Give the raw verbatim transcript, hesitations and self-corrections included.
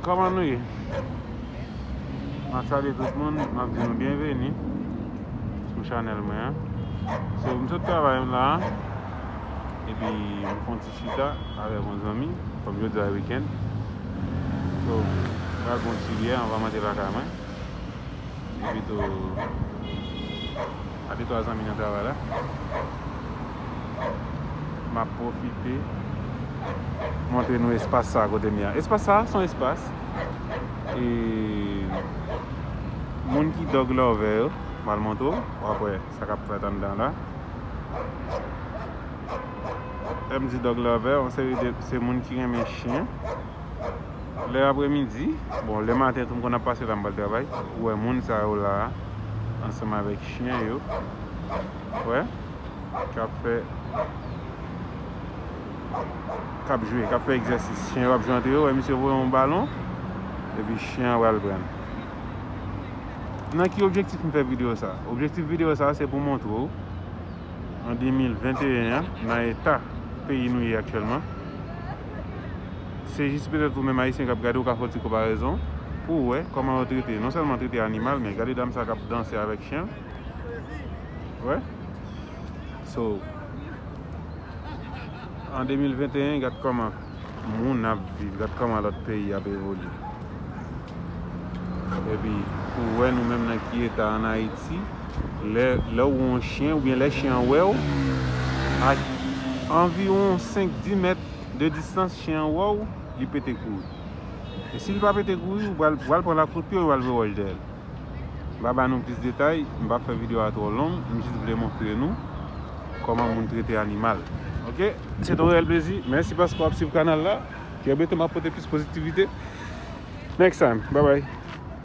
Kòman nou ye? M ap salye tout moun, m ap di nou byenveni sou chanèl mwen an. So, m sot travay m la, epi m fè yon ti chita avèk yon zanmi, kòm jodi a wikenn. So, m pral pran yon ti byè anvan m antre lakay mwen. Epi tou, a de twa zanmi nan travay la. M ap pwofite montre nou espas sa kote m ye a. Espas sa, se yon espas. E moun ki dog lover yo, m al montre w, w ap wè sa k ap fèt anndan la. Lè m di dog lover, yon seri de, se moun ki renmen chen. Lè apremidi, bon, lè maten tou m konn ap pase la, m pral travay. Ou wè moun sa yo la, ansanm avèk chen yo. Wè, k ap fè, k ap jwe, k ap fè egzèsis. Chen yo ap jwe antre yo, wè, misye voye yon balon, epi chen an pral pran. Nan ki objektif m fè videyo sa? Objektif videyo sa, se pou montre w, an de mil venteyen an, nan eta peyi nou ye aktyèlman. Se jis petèt ou menm Ayisyen k ap gade, ou ka fè yon ti konparezon pou w wè kòman yo trete, non sèlman trete animal, men gade dam sa k ap danse avèk chen. Wè. So, an de mil venteyen, gad kòman moun ap viv, gad kòman lòt peyi ap evolye. Epi, ou wè nou menm nan ki eta ann Ayiti, lè, lè w wè yon chen, oubyen lè chen an wè w, ak anviwon senk, dis mèt de distans, chen an wè w, li pete kouri. E si l pa pete kouri, ou pral, pral pran lakout pye, ou pral voye wòch dèyè l. M pa ba nou plis detay, m p ap fè videyo a twò long, m jis vle montre nou kòman moun trete animal. Oke? Se te yon reyèl plezi. Mèsi paske w ap swiv kanal la. Trè byento m ap pote plis pozitivite. Next time. Bye bye.